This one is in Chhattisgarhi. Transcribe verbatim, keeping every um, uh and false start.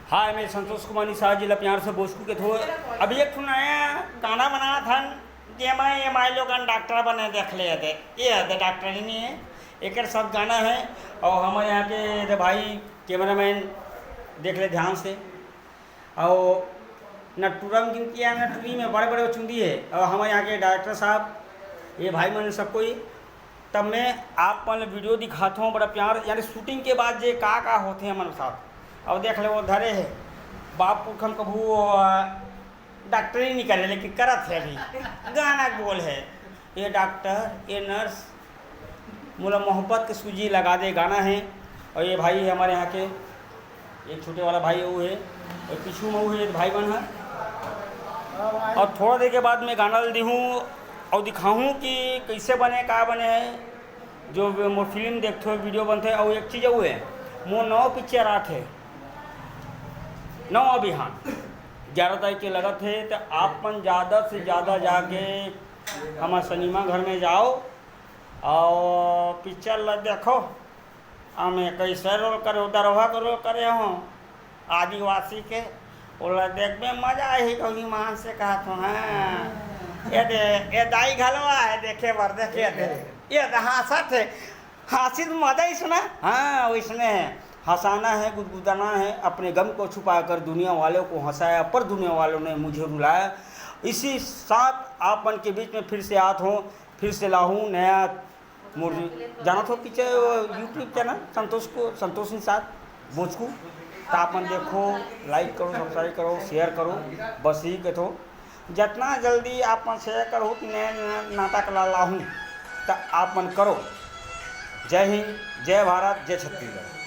हाय, मैं संतोष कुमार निषाद जी ला प्यार से बोचकू कथों। अभी एक ठो नया गाना बनात हन, जेमा ये माई लोगन डॉक्टर बने देख ले दे। ये दे डॉक्टर ही नहीं है, एकर सब गाना है। और हमारे यहाँ के दे भाई कैमरामैन देख ले ध्यान से। और न टूरम गिनती है, न टूरी में बड़े बड़े चुंदी है। और हमारे यहाँ के डायरेक्टर साहब, ये भाई मन सब कोई, तब मैं आप मन ला वीडियो दिखात हूँ बड़ा प्यार, यानी शूटिंग के बाद जे का का होथे हमन साथ। अब देख ले, वो धरे है, बाप पुरखन कभू, अ, डॉक्टरी नहीं करे, लेकिन करत है अभी। गाना बोल है, ये डॉक्टर, ये नर्स, मोला मोहब्बत के सूजी लगा दे गाना है। और ये भाई हमारे यहाँ के एक छोटे वाला भाई वो है, और पीछू में वो है भाई बन है। और थोड़ा देर के बाद मैं गाना ल दिहूँ और दिखाहूँ कि कैसे बने, का बने है। जो मोर फिल्म देखते हो, वीडियो बनते हैं। और एक चीज़ वो है, मोर नौ पिक्चर आत है, नौ बिहान ग्यारह तारीख के लगत है। तो आप मन ज़्यादा से ज़्यादा जाके हमारे सिनेमा घर में जाओ और पिक्चर ला देखो। हमें कैसे रोल करे, दरोहा के रोल करे हो आदिवासी के, ओला देखबे मजा आही। कभी मान से कहा तो, हाँ, ये दे, ये दाई घलो आए देखे बर, देखे दे, ये दे हाँसत है, हाँसी तो मजा ही सुना। हाँ, वैसने है, हंसाना है, गुदगुदाना है, अपने गम को छुपाकर दुनिया वालों को हंसाया, पर दुनिया वालों ने मुझे रुलाया। इसी साथ आप मन के बीच में फिर से आत हूँ, फिर से लाहूँ नया मोर जानत हो कि चे-, YouTube चैनल संतोष को, संतोष निषाद बोचकू। तो आप मन देखो, लाइक करो, सब्सक्राइब करो, शेयर करो, बस यही कथो। जितना जल्दी आप मन शेयर करो, उतने नाटक ला लाहूँ, तो आप मन करो। जय हिंद, जय भारत, जय छत्तीसगढ़।